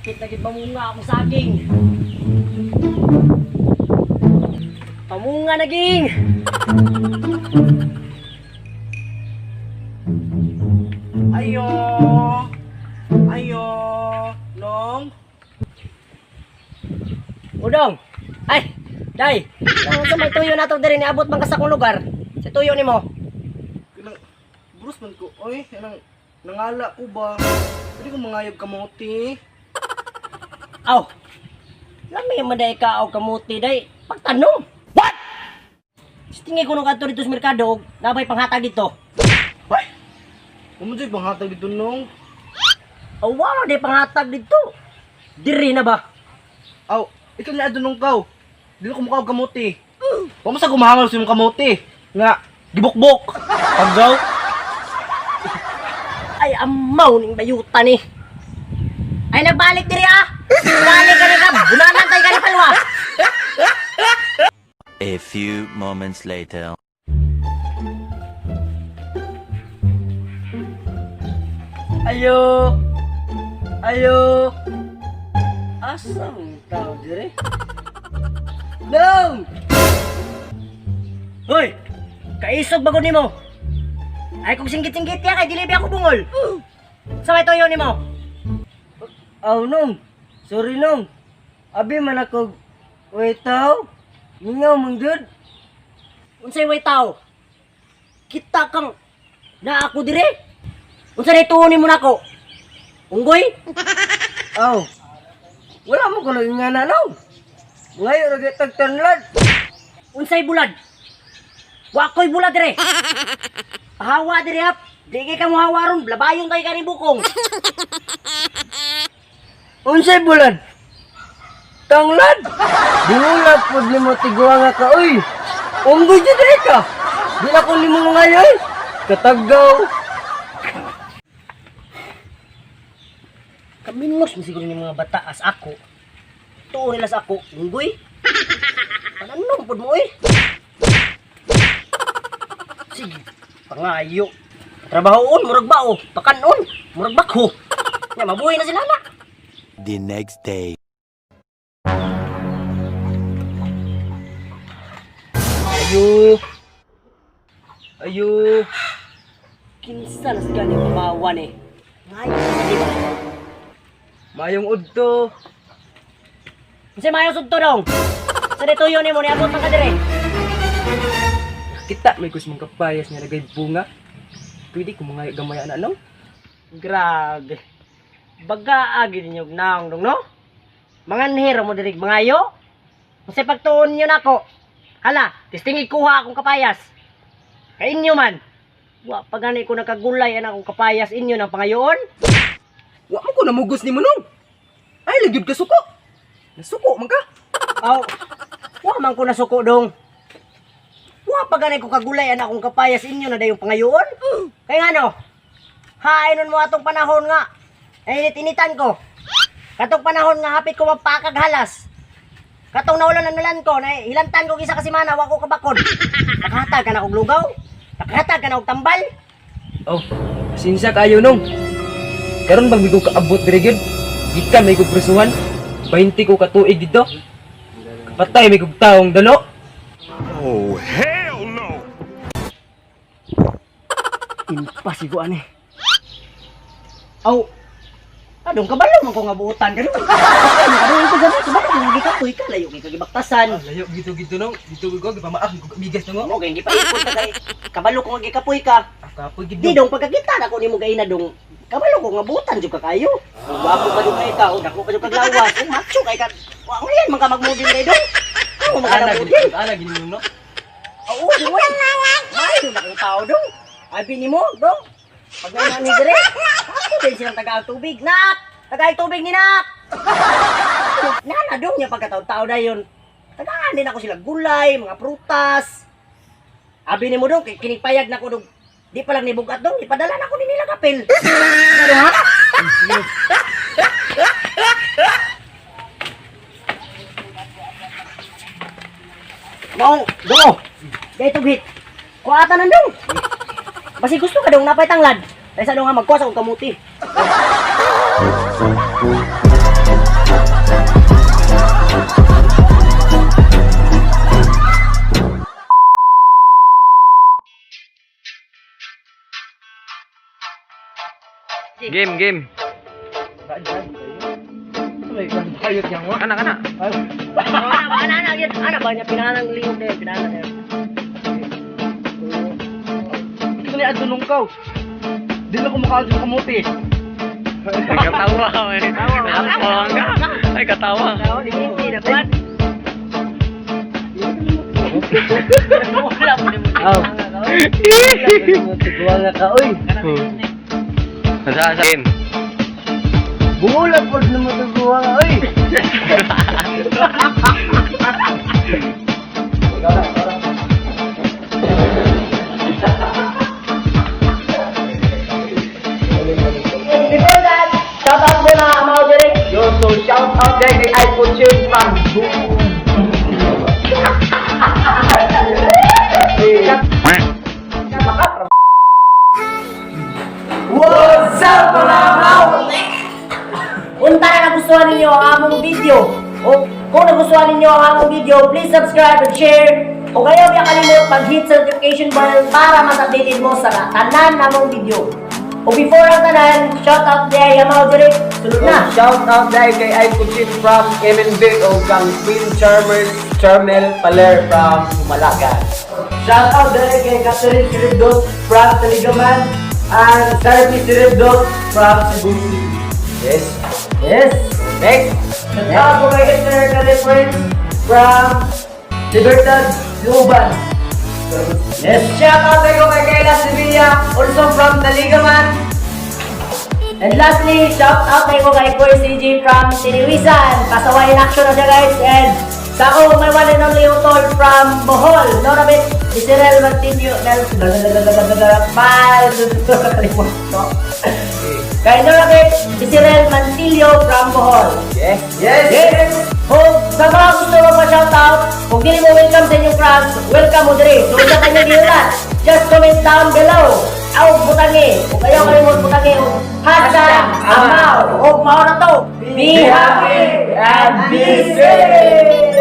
Hapit na gid mamunga akong saging. Pamunga na ging. Ayo. Ayo. Nong. Udong. Ay, day. Nang sa may tuyo nato diri niabot man ka sa akong lugar. Sa tuyo nimo. Kanang Bruce man ko. Oy, kanang nangala ko ba? Pwede ko mangayog kamote. Aw. Lami man day ka og kamuti day. Pagtanong. What? Tingi ko nung kadto dito sa merkado og nabay panghatag dito. Hoy. Umunjoy panghatag dito nong. Aw, wala day panghatag dito. Diri na ba? Aw, ikaw na adto nong kaw. Dili ko mukha og kamote. Wa mo sa gumahangal sa imong kamote. Nga gibukbok. Paggaw. Ay, amaw ning bayutan ni. Ay, nagbalik diri ah. Balik ka ni ka. Bunanan tayo ka ni palwa. A few moments later. Ayo. Ayo. Asang tao dire? Dong! Hoy! Kaisog bagod nimo. Ay kung singgit-singgit ya kay dili ba ako bungol. Sa may toyo nimo. Aw nong, sorry nong. Abi man ako wetaw. Mingaw man gyud. Unsay way tao? Kita kang na ako dire. Unsa ray tuon nimo nako? Unggoy? Aw. Wala mo ko nga na nong. Ngayo ra gyud tagtanlad. Unsay bulad? Wa ko'y bulad dire. Pahawa dire hap. Di kay ka mohawa ron, blabayon kay kaning bukong. Unsay bulan? Tanglad. Dingula pud nimo tiguang nga ka oy. Unggoy jud diri ka. Di na ko nimo ngayo oy. Katagaw. Kaminos mo siguro ni mga bata as ako. Tuon nila sa ako, unggoy. Pananom pod mo eh. Sige, pangayo. Trabahoon, murag bao. Pakanon, murag bakho. Nya mabuhi na sila na. The next day. Ayo. Ayo. Kinsa na sila ni pamawan eh. Ngayo, di ba? Mayong udto. Unsay mayo sudto dong? Sa dito yun nimo niabot man ka dire. Kita may kus mong kapayas nga nagay bunga. Pwede ko mga gamay ana nong. Grabe. Baga agi ninyo naong dong no? Manganhero mo dirig mangayo. Unsay pagtuon niyo nako? Hala, testing ikuha akong kapayas. Kay inyo man. Wa pa gani ko nakagulay ana akong kapayas inyo ng pangayoon. Wa mo ko namugos nimo nong. Ay lagyud ka suko. Nasuko man ka. Aw, wa man ko nasuko dong. Wa pa gani ko kagulay ana akong kapayas inyo na dayong pangayoon. Kay ngano? Hain mo atong panahon nga. Ay init-initan ko. Katong panahon nga hapit ko mapakag halas. Katong naulan na nalan ko, na hilantan ko isa ka semana, wa ko kabakod. Nakahatag ka na og lugaw. Nakahatag ka na og tambal. Oh, pasensya kayo nong. Karon bang migo kaabot diri gyud? Gikan may kog presuhan. 20 ko ka tuig didto. Kapatay may kog taong dalo. Oh, hell no! Impasigo ani. Aw, adong kabalo man ko nga buotan kadong. Kadong ko gani kabalo man gikapoy ka layo kay kagibaktasan. Layo gito gito nong. Dito ko gipamaak ko migas nong. Mo kay gipaipon ka kay kabalo ko nga gikapoy ka. Kapoy gid Di dong pagkakita na ko nimo gaina dong. Kabalo ko nga buotan jud ka kayo. Kung Gwapo pa jud kay ka, o dako pa jud kag lawas, kung macho kay ka. Wa ngayon man ka magmodel kay dong. Ako man ka na model. Ana gid nimo no. Oo, dong. Ay, dong akong tao dong. Abi nimo dong. Pag nga ni dire, ako din silang taga tubig nak. Taga tubig ni nak. Nana dong niya pagkataon-tao na yun. Tagaan din ako sila gulay, mga prutas. Abi nimo dong, kay kinipayag na ko dong. Di pa lang nibugat dong, ipadala na ko ni nila kapil. Ano ha? Maong, dong. Dahil tubhit. Kuata na dong. Basi gusto ka dong napay tanglad. Dahil sa dong nga magkuha sa kong kamuti. Game, game. Hayot yang wa. Kana, kana. Ana, ana, ana, ana ba niya pinanang lihok na yun, pinanang na yun. Ikaw ni adunong kaw. Di na ko makaon sa kamote. Ay, katawa. Ay, katawa ka. Ay, katawa. Hindi na kuan. Wala po ni mo. Aw. Tiguang nga ka, uy. Sa, sa. Game. Bungula po nimo tiguang nga, uy. Before that, shout out muna mga Derek. Yo, so shout out there kay iPhone Chain from Boom. What's up, mga amaw? Unta na nagustuhan ninyo ang among video. O kung nagustuhan ninyo ang among video, please subscribe and share. O kayo biya kalimot mag-hit sa notification bell para mas updated mo sa tanan namong video. O before ang tanan, shout out there Yamaw Derek. Sulod na. Oh, shout out dahil kay iPhone Chain from MNB o kang Queen Charmers Charmel Paler from Malaga. Shout out dahil kay Catherine Siribdot from Taligaman and Sarah Siribdot from Cebu City. Yes. Yes. Next. Shout out po kay Esther Califren from Libertad, Luban. Yes. Shout out ko kay Kayla Sevilla, also from Taligaman. And lastly, shout out tayo ko kay Kuy CJ from Tiniwisan. Pasaway in action na siya, guys. And sa ako, may one and only utol from Bohol. Norabit, Israel Martinio. Mal. Kalimutan ko. Kay Norabit, Israel Mantillo from Bohol. Yes. Yes. Yes. Kung sa mga gusto mo pa-shoutout, kung dili mo welcome sa inyong class, welcome mo diri. So, sa kanyang giulat, just comment down below. Aw, butangi. Kung ayaw kalimot butangi, og #Amaw. Og mao na to. Be happy and be safe!